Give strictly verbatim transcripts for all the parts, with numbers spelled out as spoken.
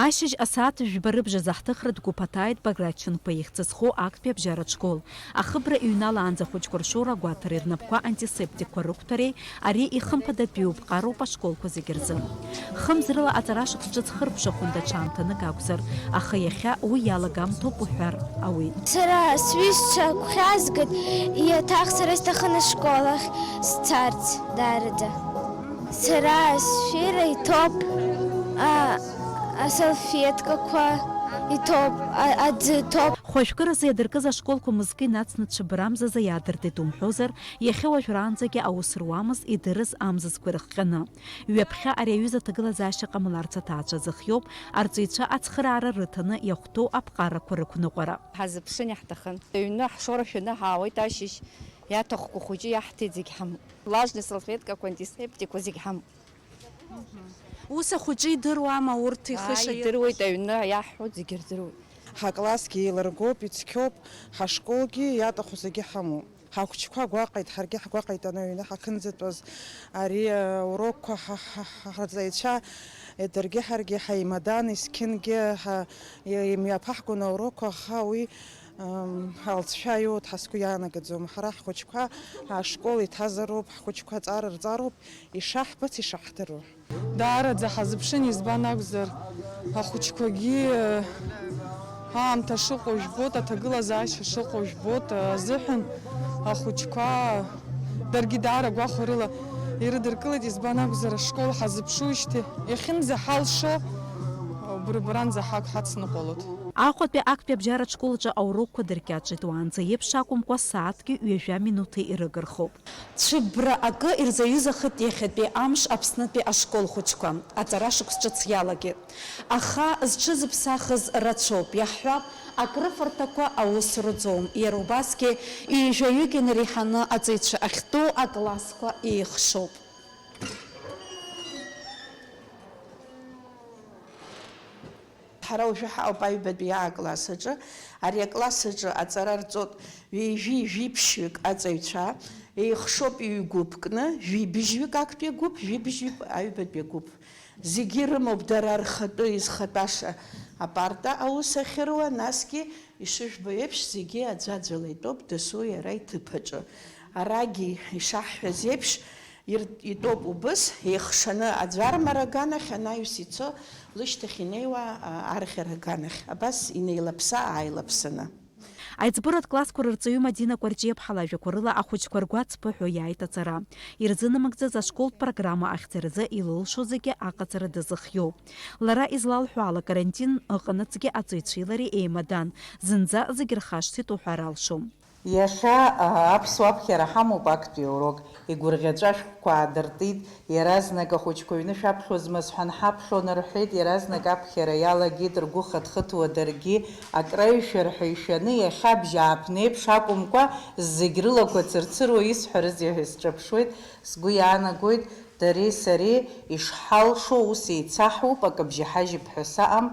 Ашьыжь асааҭ жәба рыбжазы ҳҭыхратә гәыԥ аҭааит Баграт Чынқәа ихьӡ зху актәи абжьаратә школ. Ахыбра иҩналаанӡа ахәыҷқәа ршоура агәаҭареи рнапқәа антисептикқәа рықәҭәареи ари ихымԥадатәиу ԥҟароуп ашколқәа зегьы рзы. Хымз рыла аҵара шықәс ҿыц хыркәшахоит даҽа аамҭанык акәзар, аха иахьа уи иалагамҭоуп уҳәар ауеит. Сара сҩызцәа гәхьаазгеит, иаҭах сара исҭахын ашкол ахь сцарц даараӡа. Сара сшәира иҭоуп, а, асалфеткақәа иҭоуп, а, аӡы иҭоуп. Хәажәкыразы иадыркыз ашколқәа мызкы инацны цәыббра амзазы иаадыртит умҳәозар, иахьа уажәраанӡагьы аус руамызт, идырыз амзызқәа ирыхҟьаны. Ҩаԥхьа ари аҩыза аҭагылазаашьа ҟамларц аҭаацәа зыхиоуп, арҵаҩцәа ацхыраара рыҭаны иахәҭоу аԥҟарақәа рықәныҟәара. Ҳазыԥшын иаҳҭахын. Аҩны ҳшоура шәаны ҳаауеит ашьыжь, иаҭахқәоу хәыҷы иаҳҭеит зегь ҳамоуп. Влажные салфеткақәа, антисептикқәа зегь ҳамоуп. Ус ахәыҷы идыруама урҭ ихы Ааи, шаирхәоз? Идыруеит, аҩны иаҳҳәо зегьы рдыруеит. Ҳаклассгьы еилыргоуп, ицқьоуп, ҳашколгьы иаҭаху зегьы ҳамоуп. Ҳахәыҷқәа гәаҟит, ҳаргьы ҳгәаҟит аны аҩны ҳахьынӡатәаз. Ари, э, урокқәа ҳа, ҳа, ҳа, ҳарҵаҩцәа, э, даргьы ҳаргьы ҳаимадан, есқьынгьы ҳа, имҩаԥаҳгон аурокқәа, аха уи, м, алҵшәа иоуеит ҳәа сгәы иаанагаӡом. Ҳара ҳхәыҷқәа ашкол иҭазароуп, ҳхәыҷқәа аҵара рҵароуп, ишаҳбац, ишаҳдыруа. Даараӡа ҳазыԥшын, избан акәзар, ахәыҷқәагьы, э, аамҭа шыҟоу жәбоит, аҭагылазаашьа шыҟоу жәбоит, э, азыҳәан ахәыҷқәа даргьы даара гәахәарыла ирыдыркылеит, избан акәзар, ашкол ҳазыԥшуижьҭеи иахьынӡаҳалшо, убри убранӡа ҳақә ҳацныҟәалоит. Аҟәатәи актәи абжьаратә школ аҿы аурокқәа дыркьаҿит, уаанӡа еиԥш акәымкәа, сааҭки ҩажәа минуҭи ирыгырхоуп. Цәыббра акы ирзаҩызахеит иахьатәи амш Аԥснытәи ашкол хәыҷқәа. Аҵара шықәс ҿыц иалагеит. Аха зҽызыԥсахыз рацәоуп, иаҳҳәап, акрыфарҭақәа аус руӡом. Иара убасгьы ҩажәаҩык инареиҳаны аҵаҩцәа ахьтәоу аклассқәа еихшоуп. Ҳара уажәы ҳаауп аҩбатәи А-класс аҿы. Ари акласс аҿы аҵара рҵоит ҩажәи жәиԥшьҩык аҵаҩцәа, еихшоуп ҩ-гәыԥкны, жәибжьҩык актәи агәыԥ, жәибжьҩык аҩбатәи агәыԥ. Зегьы ирымоуп дара рхатәы изхатәаша апарта аус ахьыруа, насгьы ишыжәбо еиԥш, зегьы аӡәаӡәала итәоуп дасу иара иҭыԥ аҿы. Арагьы ишаҳҳәаз еиԥш, Ир-, итәоуп убыс, еихшаны аӡәармара аганахь анаҩс ицо, лышьҭахь инеиуа, а, арӷьара аганахь. Абас инеилаԥса-ааилаԥсаны. Аиҵбыратә классқәа рырҵаҩы Мадина Кәарҷиаԥҳа лажәақәа рыла ахәыҷқәа ргәы ацԥыҳәо иааит аҵара. Ирзынамыгӡаз ашколтә программа ахьӡаразы илылшо зегьы аҟаҵара дазыхиоуп. Лара излалҳәо ала, карантин ыҟанаҵгьы аҵаҩцәеи лареи еимадан, зынӡа зегь рхашҭит уҳәар алшом. Иахьа, а, аԥсуа аԥхьара ҳамоуп актәи аурок. Игәырӷьаҵәа ашәҟәқәа аадыртит, иаразнак ахәыҷқәа аҩны шәаԥхьозма сҳәан ҳаԥхьон рҳәеит, иаразнак аԥхьара иалагеит, ргәы хыҭхыҭуа даргьы акраҩшәа рҳәа ишәаны, иахьа абжьааԥны еиԥш акәымкәа, зегь рылақәа цырцыруа исҳәарызеи ҳәа сҿаԥшуеит, сгәы иаанагоит, дареи сареи ишҳалшо ус еицаҳуп, акы бжьаҳажьып ҳәа саҟам.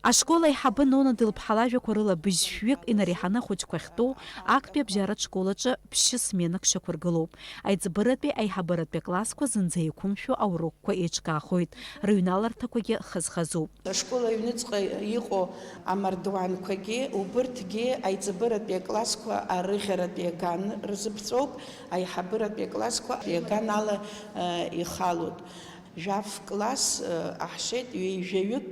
Ашкол аиҳабы Нона Дылԥҳа лажәақәа рыла быжьшәҩык инареиҳаны ахәыҷқәа ахьтәоу актәи абжьаратә школ аҿы ԥшьы сменак шьақәыргылоуп. Аиҵбыратәи аиҳабыратәи аклассқәа зынӡа еиқәымшәо аурокқәа еиҿкаахоит, рыҩналарҭақәагьы хаз-хазуп. Ашкол аҩныҵҟа иҟоу амардуанқәагьы, убырҭгьы аиҵбыратәи аклассқәа арыӷьаратәи аган рзыԥҵәоуп, аиҳабыратәи аклассқәа аган ала, э, ихалоит. Жәаф класс, э, аҳшеит, ҩеижәаҩык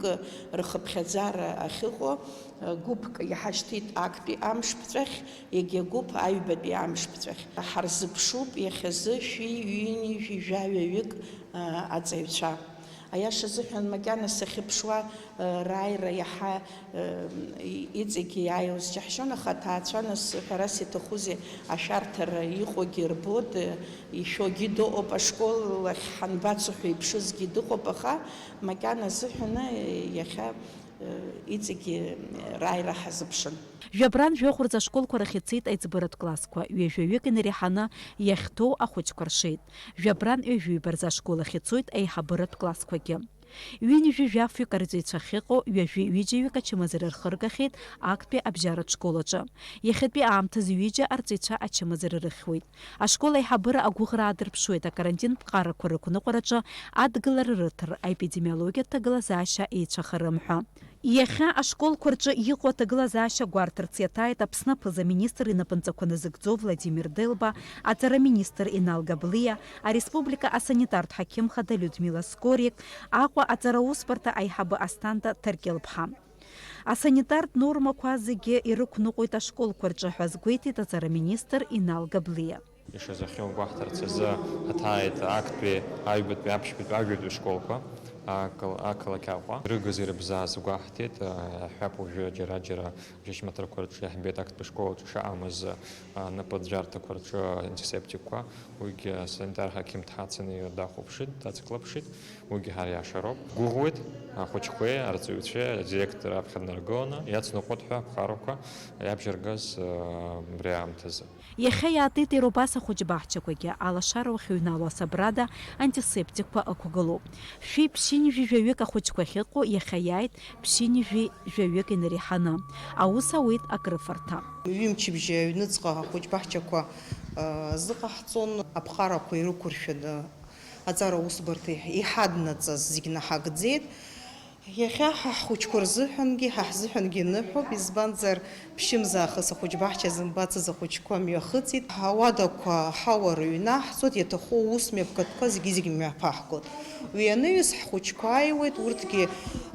рхыԥхьаӡара ахьыҟоу, э, гәыԥк иҳашьҭит актәи амшԥҵәахь, егьа гәыԥ аҩбатәи амшԥҵәахь. Ҳарзыԥшуп иахьазы шәи ҩыни жәаҩык, э, аҵаҩцәа. Аиаша азыҳәан, макьана сахьыԥшуа, э, рааира иаҳа, э, и-, иҵегьы иааиуаз џьаҳшьон, аха аҭаацәа нас ҳәарас иаҭахузеи, ашәарҭара иҟоугьы рбоит, э, ишәогьы дыҟоуп, ашкол ахь ҳанбацо ҳәа иԥшызгьы дыҟоуп, аха макьана азыҳәаны иахьа, э, иҵегьы рааира ҳазыԥшын. Жәабран жәохә рзы ашколқәа рахь ицеит аиҵбыратә классқәа, ҩажәаҩык инареиҳаны иахьҭоу ахәыҷқәа ршеит. Жәабран ҩажәиба рзы ашкол ахь ицоит аиҳабыратә классқәагьы. Ҩынҩажәи жәафҩык арҵаҩцәа ахьыҟоу ҩажәи ҩыџьаҩык ачымазара рхыргахьеит актәи абжьаратә школ аҿы. Иахьатәи аамҭазы ҩыџьа арҵаҩцәа ачымазара рыхьуеит. Ашкол аиҳабыра агәыӷра аадырԥшуеит акарантин ԥҟарақәа рықәныҟәараҿы адгылара рыҭар, аепидемиологиатә ҭагылазаашьа еицәахарым ҳәа. Иахьа ашколқәа рҿы иҟоу аҭагылазаашьа гәарҭарц иаҭааит Аԥсны аԥыза-министр инапынҵақәа назыгӡо Владимир Делба, аҵара министр Инал Габлиа, ареспублика асанитартә ҳақьым хада Людмила Скорик, Аҟәа аҵараусбарҭа аиҳабы Асҭанда Ҭаркьыл-ԥҳа. Асанитартә нормақәа зегьы ирықәныҟәоит ашколқәа рҿы ҳәа азгәеиҭеит аҵара министр Инал Габлиа. Ишазыхиоу гәаҳҭарц азы ҳаҭааит актәи аҩбатәи, аԥшьбатәи, ажәабатәи школқәа, ақал-, ақалақь Аҟәа. Ирыгыз ирыбзааз гәаҳҭеит, аҳәап уажәы џьара-џьара џьашьмаҭрақәа рҿы иаҳбеит актәи школ аҿы шаҟамыз, а, напыӡәӡәарҭақәа рҿы антисептикқәа. Уигьы асанитар ҳақьым дҳацаны дахәаԥшит, дацклаԥшит. Уигьы ҳара иаша роуп. Ҳгәыӷуеит ахәыҷқәеи арҵаҩцәеи адиректор аԥхьа днаргыланы, иацныҟәоит ҳәа аԥҟарақәа иабжьаргаз, а, убри аамҭазы. Иахьа иаатит иара убас ахәыҷбаҳчақәагьы, алашара уахьыҩналоу асабрада антисептикқәа ықәгылоуп. Шәи ԥшьынҩажәи жәаҩык ахәыҷқәа ахьыҟоу иахьа иааит ԥшьынҩажәи жәаҩык инареиҳаны. Аус ауеит акрыфарҭа. Ҩымчыбжьа аҩныҵҟа ахәыҷбаҳчақәа, а, зыҟаҳҵон, аԥҟарақәа ирықәыршәаны аҵара усбарҭа иҳаднаҵаз зегь наҳагӡеит. Иахьа ҳа ҳхәыҷқәа рзыҳәангьы, ҳа ҳзыҳәангьы ныҳәоуп, избанзар, ԥшьымзаахыс ахәыҷбаҳча зымбацыз ахәыҷқәа мҩахыҵит. Ҳауадақәа ҳауа рыҩнаҳҵоит, иаҭаху аус мҩаԥгатәқәа зегьы-зегьы мҩаԥаҳгоит. Уи анаҩс ҳхәыҷқәа ааиуеит, урҭгьы,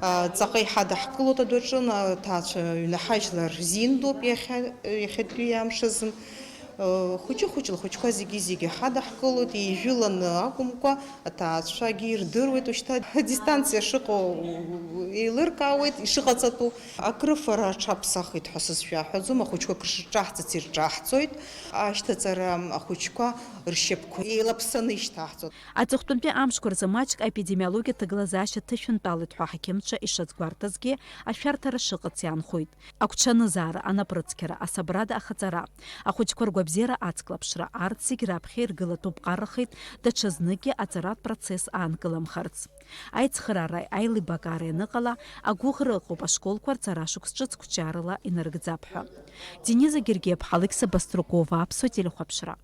а, ҵаҟа иҳадаҳкылоит адәаҿы, аҭаацәа ҩнаҳажьлар рзиндоуп иахьа, иахьатәи амш азын. Хәыҷы-хәыҷла ахәыҷқәа зегьы-зегьы ҳадаҳкылоит, еижәыланы акәымкәа, аҭаацәагьы ирдыруеит, ушьҭа адистанциа шыҟоу еилыркаауеит, ишыҟаҵатәу. Акрыфара аҽаԥсахит ҳәа сызшәаҳәаӡом, ахәыҷқәа акрышырҿаҳҵац ирҿаҳҵоит, ашьҭаҵара ахәыҷқәа ршьапқәа еилаԥсаны ишьҭаҳҵоит. Аҵыхәтәантәи амшқәа рзы маҷк аепидемиологиа ҭагылазаашьа ҭышәынтәалеит ҳәа аҳақьымцәа ишазгәарҭазгьы, ашәарҭара шыҟац иаанхоит. Агәҽанызаара, анаԥрыцқьара, асабрада ахаҵара, ахәыҷқәа ргәабзиара ацклаԥшра, арҭ зегь раԥхьа иргылатәуп ҟарахеит, даҽазныкгьы аҵаратә процесс аанкыламхарц. Аицхыраареи аилибакаареи аныҟала, агәыӷра ыҟоуп ашколқәа рҵара шықәс ҿыц қәҿиарала инарыгӡап ҳәа. Дениза Гергиаԥҳа, Алықьса Баструкова, Аԥсуа телехәаԥшра.